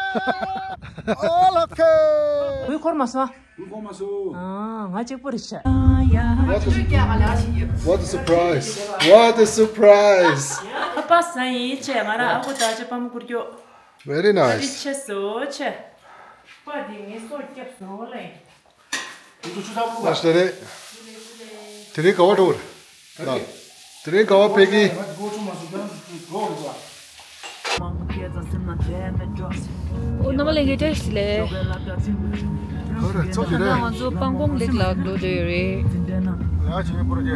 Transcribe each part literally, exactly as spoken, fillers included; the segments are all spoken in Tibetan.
All okay. དབུས་འཁོར་མ་སོང་། དབུས་འཁོར་མ་སོང་། ཨ། ང་གཅིག་པུ་རེད་ཤག What a, what a surprise. What a surprise. ཨ་ཕ་ས་ཡིན་ཆེ། ང་རང་ཨ་ཁུ་ད་ཆ་ཕ་མ་བཀུར་སྐྱོ། Very nice. ཆེ་སོ་ཆེ། པ་འདི་ངས་སོ་སྐྱབས་སོ་ལེ། ཨ་ཤ་རེད། དེ་རིང་ག་བ་འགྲོ་བར། ལ། དེ་རིང་ག་བ་ཕེབས་ཀྱི། ཨོ་རྣམ་པ་ལྷན་རྒྱས་བཀྲ་ཤིས་བདེ་ལེགས། ག་རེ་ཚོགས་ཀྱི་ད་རེད། ང་ཚོ་སྤང་སྤོང་ལེགས་ལ་འགྲོ་འདོད་ཡོད་རེད། ཡ་ཆེ་པོ་རེད།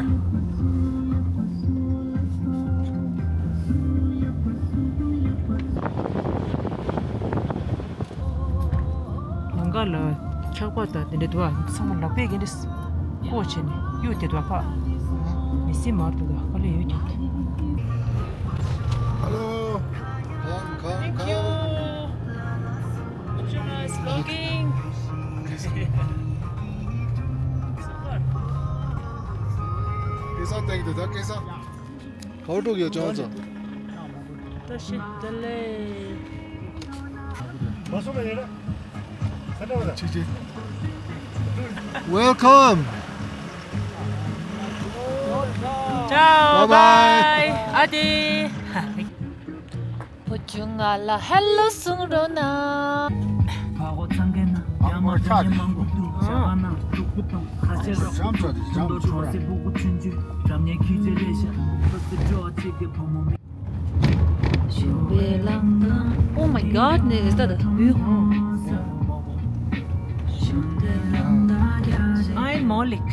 ལམ་ཁ་ལ་འཁྱག་པ་དང་དེ་འདྲ་འདུག་ཨ། ཚང་མ་ལག་པས་འདི་འདྲ་བཀོག་བྱས་ནས་གཡུག་བསྡད་འདུག་ཨ། ཕ་མི་སེར་མར་འདུག་ཨ། དཀའ་ལས་ཡོད་ཀྱང་། Hello. Come, come, Thank you. Come. It's nice vlogging. Super. Kesa, thank you, kesa. How do you, Johnson? བཀྲ་ཤིས་བདེ་ལེགས། Welcome. Ciao, bye bye. Bye. ཨ་ཏི། བུ་ཆུང་ང་ལ་ཧེ་ལོ་གསུང་རོགས་གནང་། Oh my God, is that a view? Hi, Malik.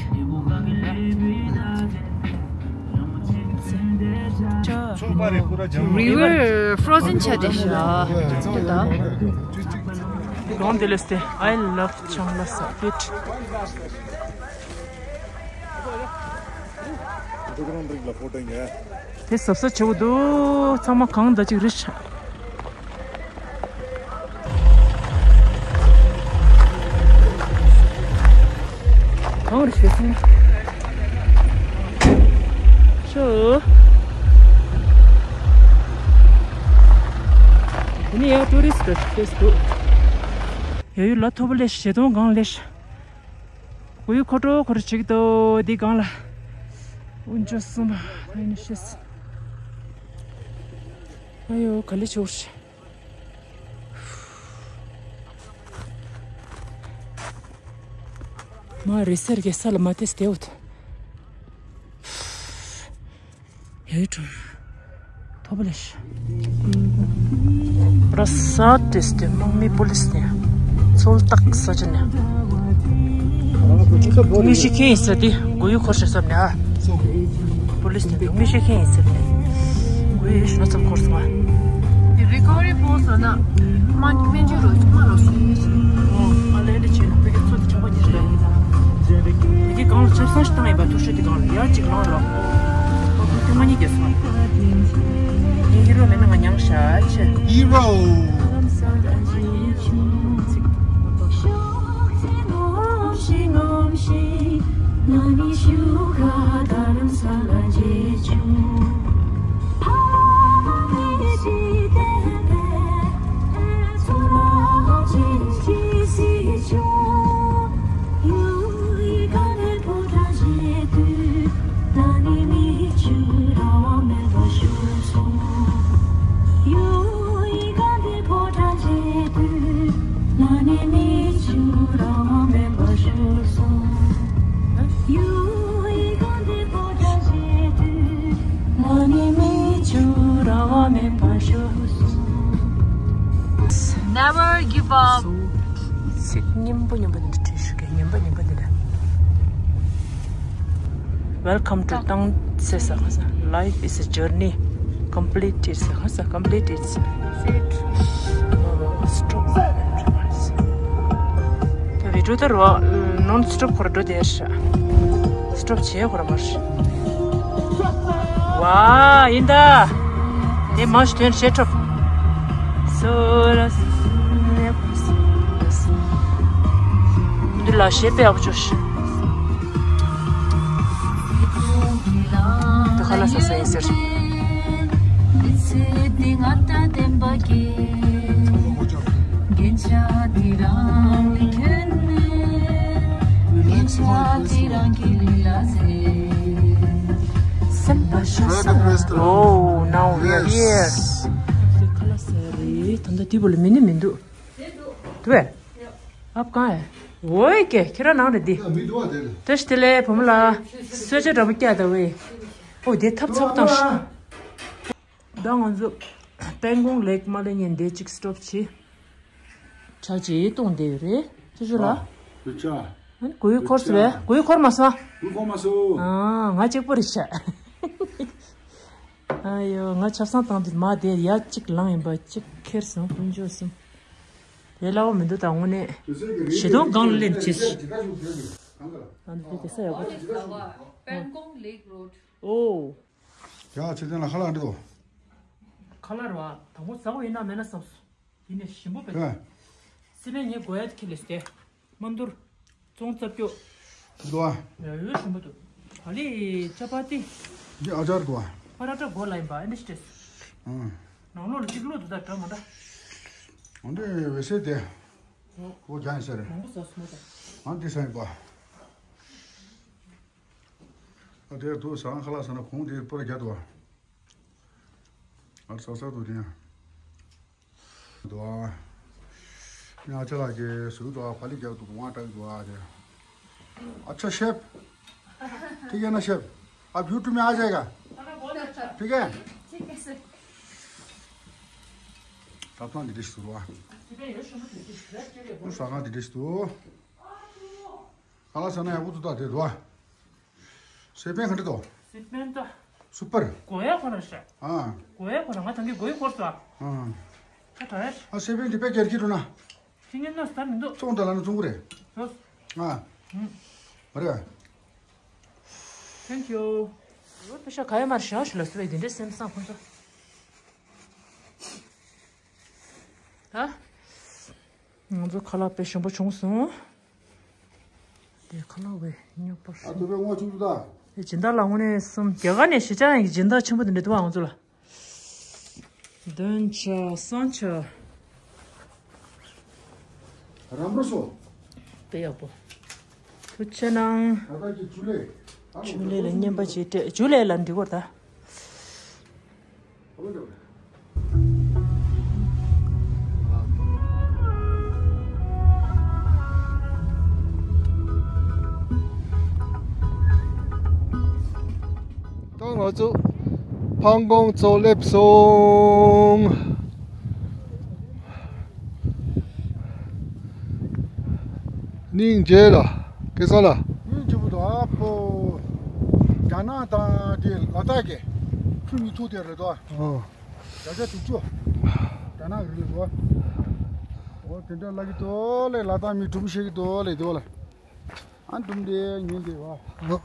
River frozen ཆགས་བསྡད་ཤག་གང་དེ་ལས་ཏེ། I love Changla Sapit. དེ་གཟབ་གཟབ་བྱེད་དགོས་འདུག་ཚང་མ་གངས་འདྲ་ཅིག་རེད་ཤག་གངས་རེད་ཤག་ཤོ། དེ་ནི་ཡང་ཊུ་རི་སི་ཊི་པི་ལེ་སི་འདུག་ཡ་ཡུལ་ལ་མཐོ་པོ་ལས་ཤག་གཞེས་གདོང་གངས་ལས་ཤག་གོ་ཡུ་ཁོ་ཏྲོ་ཁོ་ཏྲོ་ཅིག་ཏོ་འདི་གང་ལ། ཨུན་ཅོ་སུམ་པ་ད་ཡིན་ཤེས། ཨ་ཡོ་ག་ལེ་ཆོར་ཤི། མ་རེ་སེར་གེ་ས་ལ་མ་ཏེས་ཏེ་འུད། ཡོད་དྲུང་། ཐོབ་ལེ་ཤ། ར་ས་ཏེས་ཏེ་དམག་མི་པོ་ལིས་ནས། ཚོལ་ཏག་ས་ཆ་ནས། དངོས་གཞི་ཁྱེད་ཡིན་ས་དེ་གོ་ཡུ་འཁོར་ཤ་སབ་ནས་ཨ། པོ་ལིས་ནས་དངོས་གཞི་ཁྱེད་ཡིན་ས་ནས། གོ་ཡུ་ཤ་སབ་འཁོར་སོང་ཨ། དེ་རི་ཁ་བ་རི་པོ་སོང་ན། མ་སྨན་བཅོས་རོགས་ཚང་མ་རོགས་སོང་། ཨོ། ཨ་ལེ་འདྲ་བྱས་ན་བོད་ཀྱི་ཚོ་དེ་གྲོགས་པོ་གྱིས་རེད། དེ་གའི་སྒང་ལ་ཆབ་གསང་ཞིག་བཏང་ཡིན་པ། ཐུགས་ཤོས་དེ་སྒང་ལ་ཡར་གཅིག་ལངས་རོགས། ཨོ་ཐུགས་མ་ཉེས་རྒྱལ་སོང་། ངའི་ཧི་རོ་མེད་ན་ང་མྱངས་ཤག་ཆེ། ཧི་རོ། Never give up. ཚིག་སྙན་པོ་སྙན་པོ་འདི་འདྲ་བྲིས་ཤིག་གི་སྙན་པོ་སྙན་པོ་འདི་འདྲ། Welcome to Tangtse Sakasa. Life is a journey. Complete it Sakasa. Complete it. Stop. ད་བི་ཌིའོ་ད་རོ་ནོན་སི་ཊོབ་ཁོ་ར་འགྲོ་དེ་ཤ། སི་ཊོབ་བྱེད་ཁོ་ར་མར། ཝ་ཡིན་ད། དེ་མ་ཤི་དོན་བྱེད་ཐུབ། སོ་ར་སི་ནེ་སི། འདི་ལ་ཤེས་པའི་ཨབ་ཅོ་ཤི། འདི་ཁ་ལ་ས་ས་ཡིན་ཟེར། ཚེ་འདི་ང་ད་བདེན་པ་གི། Oh, now we are here. ཁ་ལག་ཟ་རེད། ད་ལྟ་དེ་བོ་ལ་མི་ནི་མི་འདུག་འདུག་བས། ཨབ་གང་ཨེ། འོ་ཡ་ཀེ་ཁྱེད་རང་ནང་རེད་འདི། མི་འདུག་བ་དེ་ལ། བཀྲ་ཤིས་བདེ་ལེགས་བུ་མོ་ལགས། གསོལ་ཇ་འདྲ་པོ་བཀྱག་ད་བས། ཨོ་དེ་ཐབ་ཚ་པོ་བཏང་ཤག་ད་ང་ཚོ་པན་ཀོང་ལེག་མ་ལེ་ཉན་དེ་གཅིག་སི་ཊོབ་བྱེད། ཆ་ཅིག་གཏོང་བསྡད་ཡོད་རེད། ཅོ་ཅོ་ལགས། ཡོད་ཆ། ཨ་ནི་གོས་འཁོར་སོང་བས། གོས་འཁོར་མ་སོང་། གོས་འཁོར་མ་སོང་། ཨ་ང་གཅིག་པོ་རེད་ཤག་ཨ་ཡོ་ང་ཆབ་གསང་བཏང་དུས་མ་དེ་ཡ་གཅིག་ལངས་ཡིན་པ་གཅིག་ཁྱེར་སོང་དཀོན་མཆོག་གསུམ། དེ་སླ་བོ་མི་འདུག་ད་དངོས་གནས་བྱེད་སྟངས་སྒང་ལ་སླེབས་བྱས། ཨ་ནི་དེ་དེ་ས་ཡག་པོ། པན་ཀོང་ལེག་རོཌ། ཨོ། ཡ་ཚེ་བརྟན་ལགས་ཁ་ལག་འདྲི་དོ། ཁ་ལག་རེད་བ། དང་པོ་ཟ་བ་ཡིན་ན་མེད་ན་བསམས་སོང་། དེ་ནས་ཞིམ་པོ་བས། ཨེ། སི་པན་ངས་གོ་ཡ་ཁྱེར་སླེབས་ཏེ། མ་འདུར། ཙོང་རྩ་སྐྱོ། འདུག་ཨ། ཡ་ཡོད་ཞིམ་པོ་འདུག་ད་ལི་ཅ་པ་ཏི། འདི་ཨ་ཅར་འདུག་ཨ། པ་ར་ཏྲ་གོ་ལ་ཡིན་པ་ཨེ་འདི་ཤི་ཏེས། ཨང་། ནང་ལོགས་ལ་གཅིག་ལོ་འདུག་ད་འདྲ་མ་འདྲ། འོན་ཏེ་འོད་ཟེར་དེ། ཨོ། ཨོ་རྒྱ་ཡིན་ཟེར། མང་པོ་ཟ་སོང་ད། ཨང་འདི་ས་ཡིན་པ། ཨ་དེར་དུ་ཟ་ཁང་ཁ་ལག་ཟ་ན་གོང་དེར་པར་རྒྱག་འདུག་ཨ། ཨ་ཟ་ཟ་འདུག་དེ་ཡང་། འདུག་ཨ། ངའི་ཨ་ཅག་ལགས་ཀྱིས་བཟོས་འདུག་ཨ། ཕ་ལི་རྒྱག་འདུག་ངོ་སྤྲད་འདུག་ཨ་དེ། अच्छा शेफ। ठीक है ना शेफ? आप YouTube में आ जाएगा। ठीक है। ད་ཐང་འདི་འདྲ་ཞིག་འདུག་ཨ། ཟ་ཁང་འདི་འདྲ་ཞིག་འདུག་ཁ་ལག་ཟ་ན་ཡག་པོ་འདུག་ད་དེ་འདུག་ཨ། སི་པན་ག་འདྲ་འདུག་སི་པན་ད། སུ་པར། གོ་ཡ་ཁོ་ར་ཤ། ཨ། གོ་ཡ་ཁོ་ར་ང་ཐང་གི་གོ་ཡ་ཁོར་སོ། ཨ། ད་ད་ཡ། ཨ་སི་པན་འདི་པད་རྒྱལ་གྱི་རུ་ན། ཤི་ངན་ན་སྟར་མི་འདུག་ཙོང་ད་ལ་ན་ཙོང་གུ་རེད། ཨ། ཨ་རེད། Thank you. འོ་པེ་ཤ་ག་ཡ་མར་ཤ་ཤུ་ལ་སུ་བས་དེ་འདྲའི་སེམས་བཟང་ཁོ་ཚོ། ད། ང་ཚོ་ཁ་ལག་དཔེ་ཞིམ་པོ་བྱུང་སོང་། དེ་ཁ་ལག་བས་རྙོག་པ། ཨ་དེ་བས་ངོ་བཅུག་ད། དེ་སྦྱིན་བདག་ལ་དངོས་གནས་སེམས་རྒྱ་གར་ནས་གཞིས་ཆགས་ཡང་གི་སྦྱིན་བདག་ཆེན་པོ་དེ་འདྲ་འདུག་ཨ་ང་ཚོ་ལ། འདོན་ཆ་བསང་ཆ། རམ་རོ་སོ། དཔེ་ཡག་པོ། ཐུགས་ཆེ་གནང་། ད་ལྟ་གི་ཇུ་ལེ། ཇུ་ལེ་ལ་བརྙན་པ་ཅིག་སྤྲད། ཇུ་ལེ་ལ་འགྲིག་གོ་ད། ད་ང་ཚོ་ཕང་གོང་ཚོ་སླེབས་སོང་། སྙིང་རྗེ་ལ། སྐལ་བཟང་ལ། སྙིང་རྗེ་པོ་འདུག་ཨ་ཕོ། རྒྱ་ནག་དང་དེ་ལ་དྭགས་ཀྱི་ཆུ་གཉིས་ཐུག་དེ་རེད་དོ། ཨོ། བརྒྱ་ཆ་དྲུག་ཅུ། རྒྱ་ནག་གི་རེད་དོ། ཨོ་དེ་འདྲ་ལབ་ཀྱི་འདུག་ལེ། ལ་དྭགས་མི་སྒྲུང་བཤད་ཀྱི་འདུག་ལེ་དེ་བ་ལ། ཨ་འདུམ་དེ་ཉིན་དེ་བ། ཨོ།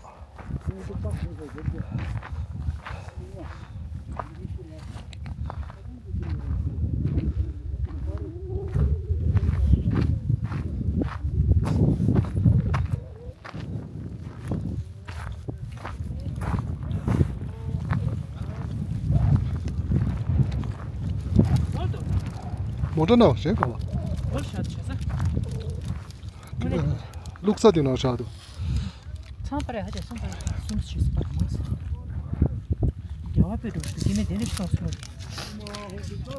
མོ་ཊ་ནང་བཞིན་གང་ལ། བླུགས་ས་དེ་ནང་བཞག་འདུག་ཚང་པར་ཧ་ཅང་སོང་པར་སུམ་ཅུ་པར་མ་སོང་། རྒྱལ་བ་དཔེ་འགྲོ་ཞུ་གི་མེད་དེ་ནས་སོང་སོང་།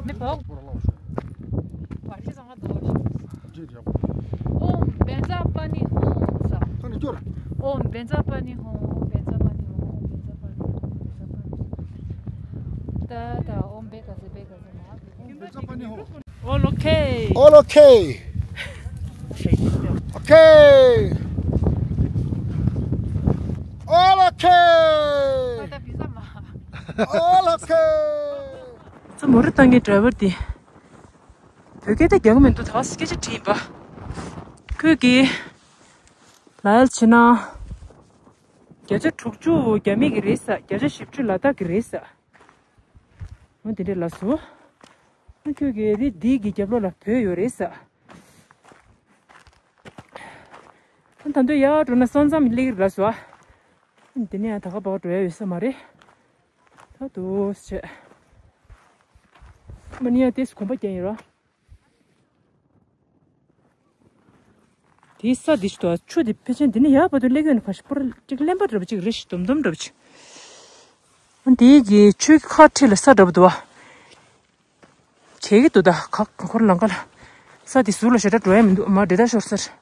མི་བོ། བར་གྱི་ཚང་ང་འདུག་ཨོམ་བཛྲ་པཱ་ཎི་ཧཱུྃ་ས། ཨོམ་བཛྲ་པཱ་ཎི་ཧཱུྃ། ཨོམ་བཛྲ་པཱ་ཎི་ཧཱུྃ། ཨོམ་བཛྲ་པཱ་ཎི་ཧཱུྃ། ད་ད་ཨོམ་བེ་ཀ་ཟེ་བེ་ཀ་ཟེ་མ། All okay. All okay. Okay. All okay. All okay. ཚོ་མོ་རི་ཏང་གི་ཌ་རའི་ཝར་དེ། བོད་སྐད་ད་རྒྱག་གི་མི་འདུག་ད་སྐད་ཆ་དྲིས་པ། ཁོས་ཀྱིས་ལ་ཡལ་ཕྱིན་ན། བརྒྱ་ཆ་དྲུག་ཅུ་རྒྱ་མི་གི་རེད་ས། བརྒྱ་ཆ་བཞི་བཅུ་ལ་དྭགས་གི་རེད་ས། འོ་དེ་འདྲས་ལབ་སོང་། ཨ་ཁྱོད་ཀྱི་རི་འདི་གི་རྒྱབ་ལོགས་ལ་བོད་ཡོད་རེད་ས། ཨ་ད་དུང་ཡར་འགྲོ་ན་ས་མཚམས་སླེབས་ཀྱི་རེད་ལབ་སོང་ཨ། འདི་ནས་ཡང་ད་ག་བར་འགྲོ་ཡ་ཡོད་ས་མ་རེད། ད་དུ་བྱས། མ་ནི་ཡ་ཏེས་གོམ་པ་རྒྱག་ཡིན་རོ། དེའི་ས་འདི་ཞིག་འདུག་ཆུ་འདི་ཕལ་ཆེར་འདི་ནས་ཡར་བར་དུ་སླེབས་ཡོད་ན། ཁ་ཤས་པུར་ཅིག་གླེན་པ་འདྲ་པོ་ཅིག་རེད་ཤག་སྡོམ་སྡོམ་འདྲ་པོ་ཅིག་དེའི་གི་ཆུའི་ཁ་འཁྲིས་ལ་ས་འདྲ་པོ་འདུག་བ། གས་ཀྱི་འདུག་ད་ག་ཁོར་ལང་ཀ་ལ། ས་དེ་ཟུར་ལ་ཞེ་དྲག་འགྲོ་ཡ་མི་འདུག་མ་འདྲེ་ད་ཤོར་སར།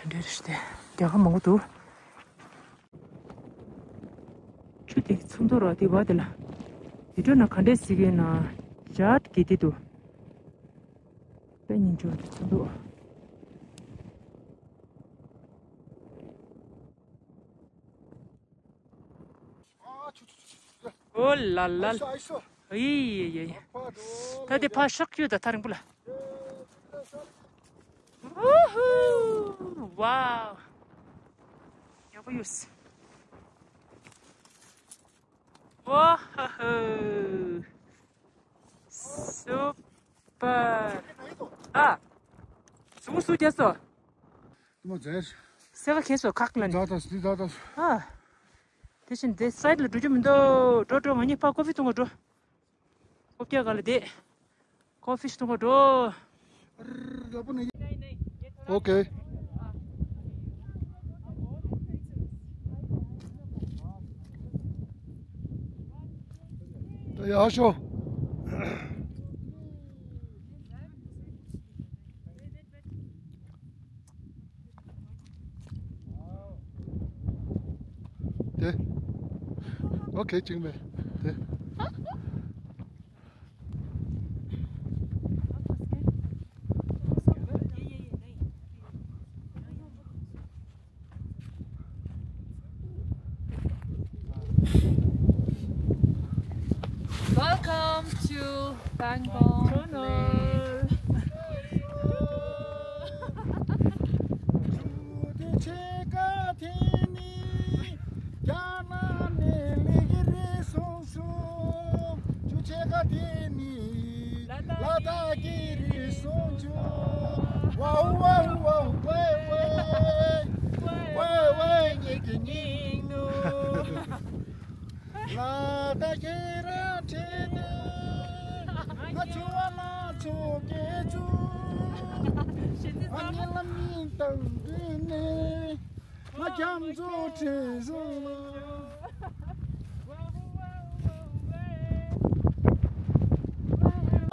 འདྲེ་རེ་ཞིག་དེ་རྒྱ་ཁ་མང་པོ་འདུག་ཆུ་དེ་ཚོན་མདོག་ར་དེ་བ་དེ་ལ། དེ་འགྲོ་ན་ག་འདྲས་ཟིག་ཡིན་ན། ཇཱད་གི་དེ་འདུག་དཔེ་སྙིང་རྗེ་པོ་དེ་ཚོན་མདོག་ཨོ་ལ་ལ། ཨི་ཡེ་ཡེ། ད་དེ་ཕར་ཤག་ཡོད་ད་ཐག་རིང་པོ་ལ། ཝུ་ཧུ། ཝའོ། ཡག་པོ་ཡོད། ཝུ་ཧུ་ཧུ། སུ་པར། ཨ། གཟུགས་སུ་རྒྱས་སོ། དུ་མ་ཛེར། སེ་ག་ཁེ་སོ་ཁག་ལ་ནི། ཛ་ད་སི་ཛ་ད། ཨ། དེ་བཞིན་དེ་སའིད་ལ་འགྲོ་རྒྱུ་མི་འདུག་འགྲོ་འགྲོ། ང་གཉིས་ཕར་ཀོ་ཕི་འཐུང་ག་འགྲོ། ཀོ་ཕི་ག་ལ་དེ། ཀོ་ཕི་འཐུང་ག་འགྲོ། ཨོ་ཁེ། ཡག་ཤོས། དེ། ཨོ་ཁེ་ཅིག་མེད། དེ། Welcome to Pangong Lake.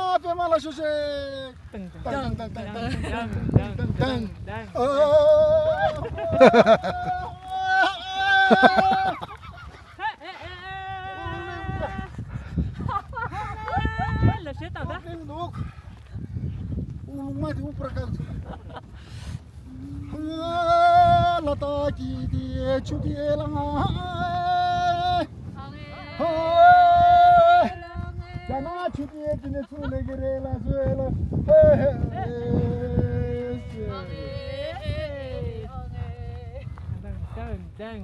ཨ། པད་མ་ལ་ཤོག་ཤེ། ཏང་ཏང་ཏང་ཏང་ཏང་ཏང་ཏང་ཏང་ཏང་། ཨ། ལ་ཤེ་ཏང་ཏང་། ཨུ་ལུང་མ་དེ་འུ་པར་ཀ། ལ་ད་ཀི་དེ་ཆུ་དེ་ལ་ང་། ཧོ། ཡ་ན་ཆུ་དེ་དེ་ནས་ཚུར་ལེགས་རེད་ལ་ཟོས་ལ། ཧེ་ཧེ། དང་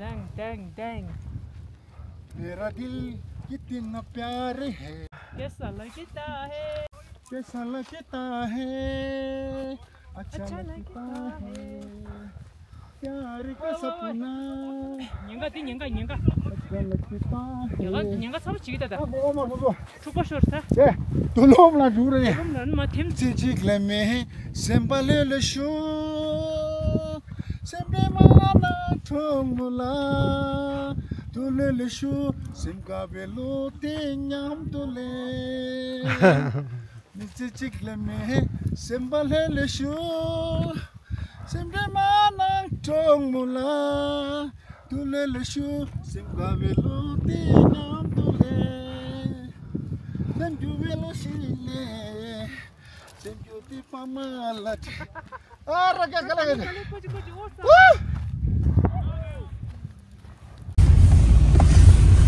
དང་དང་དང་། मेरा दिल कितना प्यार है। कैसा लगता है। कैसा लगता है। अच्छा लगता है। प्यार का सपना। ཉེན་ཁ་དེ་ཉེན་ཁ་ཉེན་ཁ། अच्छा लगता है। ཉེན་ཁ་ཉེན་ཁ་ཚ་པོ་བྱེད་ཀྱི་ད་ད། འཁྲུག་པ་ཤོར་ས། དེ་དུ་ལོམ་ལ་འགྲོ་རེད། དུ་ལོམ་ལ་མ་ཐེམ། ཅི་ཅིག་ལས་མེད་སེམས་པ་ལྷོད་ལྷོད་ཤོག་སེམས་པའི་མ་ན་གྲོགས་མོ་ལ། དུ་ལེ་ལེ་ཤུ་སེམས་དགའ་བའི་བློ་དེ་མཉམ་དུ་ལེན། མི་ཚེ་གཅིག་ལས་མེད་སེམས་པ་ལྷོད་ལྷོད་ཤུ། སེམས་པའི་མ་ན་གྲོགས་མོ་ལ། དུ་ལེ་ལེ་ཤུ་སེམས་དགའ་བའི་བློ་དེ་མཉམ་དུ་ལེན། སེམས་རྒྱུ་བའི་བློ་ཞིག་ལས། སེམས་རྒྱུ་དེ་པ་མ་ལ་དྲི། ཨ་ར་ཀ་ཀ་ལ་ཀ་ཀ།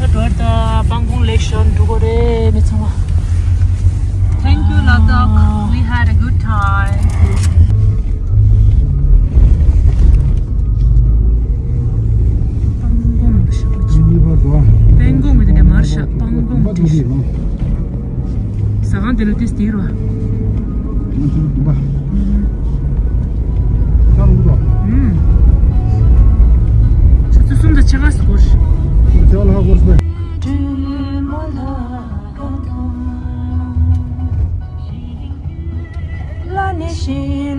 ད་སྤང་གོང་ལེགས་ཤོར་འགྲོ་གི་རེད་མི་ཚང་མ། Thank you, Ladakh. We had a good time. སྤང་གོང་མི་འདུག་སྤང་གོང་མི་འདུག་མར་ཤ་སྤང་གོང་འདྲ། ཟ་ཁང་དེ་ལ་ཏིས་དེ་རུ། ཆུ་ཚོད་གསུམ་དང་ཕྱེད་ཀ་སྐོར།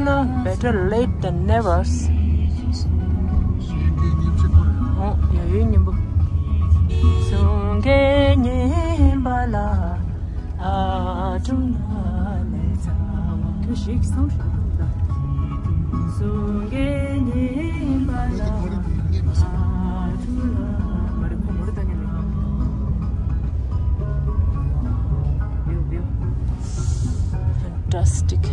Better late than never. ཨོ་ཡ་ཡོད་སྙན་པོ། གསུང་གི་སྙན་པ་ལ། ཨ་ཀྲུང་ན་ལེ་ཚ་བ། ཁྱོད་ཞིག་སོང་ཞིག་ད། གསུང་གི་སྙན་པ་ལ། ཨ་ཀྲུང་ན། མ་རེད་ཁོ་མོ་རེད་ད་ཉན་ལེ། བེའུ་བེའུ། Fantastic.